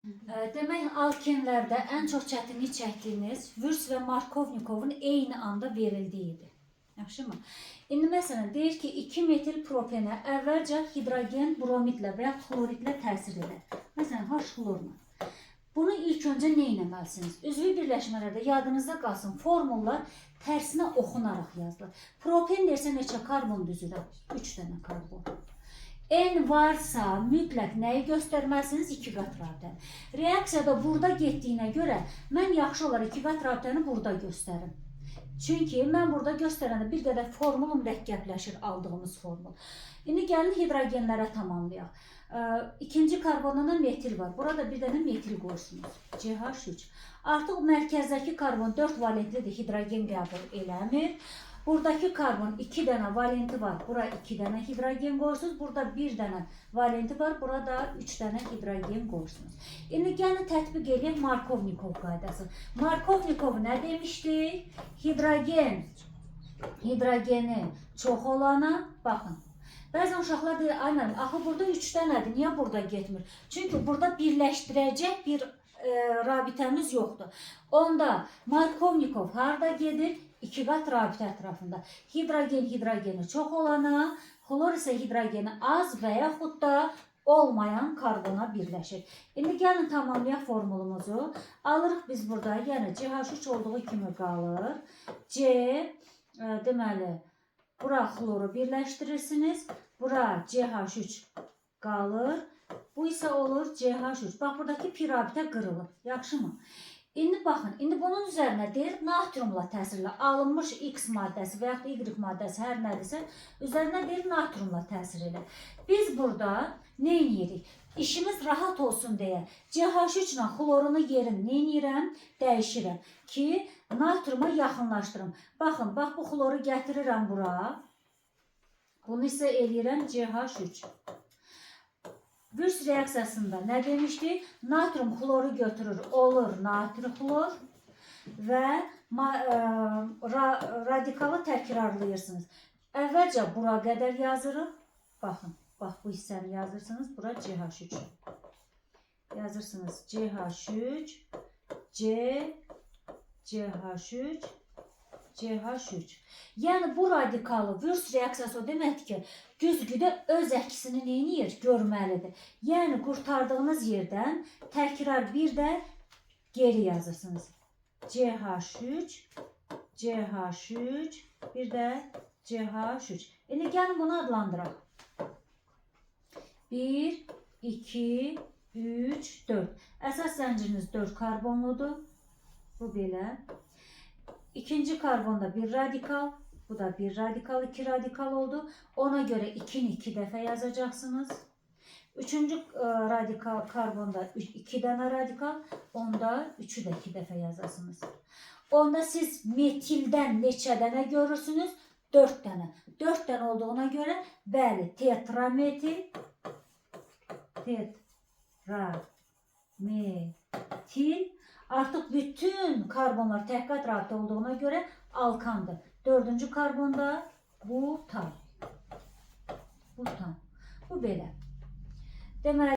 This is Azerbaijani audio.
Demək, alkenlərdə ən çox çətinlik çəkdiyiniz Würtz və Markovnikovun eyni anda verildiyidir. Yaxşımı? İndi məsələn deyir ki, 2 metil propenə əvvəlcə hidrogen bromidlə və ya xloridlə təsir edir. Məsələn, H xlorla. Bunu ilk öncə nə etməlisiniz? Üzvü birləşmələrdə yadınızda qalsın, formullar tərsinə oxunaraq yazılır. Propen deyirsə neçə karbon düzülür? 3 dənə karbon. N varsa mütləq nəyi göstərməlisiniz? 2 qat rabitəni. Reaksiyada burada getdiyinə görə mən yaxşı olar 2 qat rabitəni burada göstərim. Çünki mən burada göstərəndə bir qədər formul mürəkkəbləşir aldığımız formul. İndi gəlin hidrogenlərə tamamlayaq. İkinci karbonda da metil var. Burada bir dənə metil qoyursunuz. CH3. Artıq mərkəzdəki karbon 4 valentlidir, hidrogen qəbul eləmir. Buradakı karbon 2 dənə valenti var. Bura 2 dənə hidrogen qoyursunuz. Burada 1 dənə valenti var. Burada 3 dənə hidrogen qoyursunuz. İndi gəlin tətbiq eləyək Markovnikov qaydası. Markovnikov nə demişdi? Hidrogen, hidrogeni çox olana, baxın. Bəzən uşaqlar deyir, ay müəllim, axı burada 3 dənədir, niyə burada getmir? Çünki burada birləşdirəcək bir rabitəmiz yoxdur. Onda Markovnikov harda gedir? İki qat rabitə ətrafında. Hidrogen hidrogeni çox olana, xlor isə hidrogeni az və yaxud da olmayan karbona birləşir. İndi gəlin tamamlayaq formulumuzu. Alırıq biz burada, yəni CH3 olduğu kimi qalır. C, deməli, bura xloru birləşdirirsiniz. Bura CH3 qalır. Bu isə olur CH3. Bax, buradakı pi rabitə qırılır. Yaxşımı? İndi baxın, indi bunun üzərinə deyir natriumla təsirlə alınmış X maddəsi və yaxud da Y maddəsi hər nədirsə, üzərinə deyir natriumla təsir elə. Biz burada nə edirik? İşimiz rahat olsun deyə CH3 ilə xlorunu yerin nə edirəm? Dəyişirəm ki, natriuma yaxınlaşdırım. Baxın, bax bu xloru gətirirəm bura. Bunu isə eləyirəm CH3. Würtz reaksiyasında nə demişdik? Natrium xloru götürür, olur natri xlor və radikalı təkrarlayırsınız. Əvvəlcə bura qədər yazırıq. Baxın, bax bu hissəni yazırsınız. Bura CH3. Yazırsınız CH3, C, CH3, CH3. Yəni bu radikalı Würtz reaksiyası o deməkdir ki, güzgüdə öz əksini nə edir? Görməlidir. Yəni qurtardığınız yerdən təkrar bir də geri yazırsınız. CH3, CH3, bir də CH3. İndi gəlin bunu adlandıraq. 1, 2, 3, 4. Əsas zənciriniz 4 karbonludur. Bu belə. İkinci karbonda bir radikal. Bu da bir radikal, iki radikal oldu. Ona göre 2'ni 2 dəfə yazacaksınız. Üçüncü radikal karbonda 2 dənə radikal. Onda 3'ü də 2 dəfə yazasınız. Onda siz metildən neçə dənə görürsünüz? 4 dənə. 4 dənə olduğuna görə bəli, tetrametil, tetrametil. Artıq bütün karbonlar tək rabitə olduğuna görə alkandır. Dördüncü karbonda butan. Butan. Bu belə. Deməli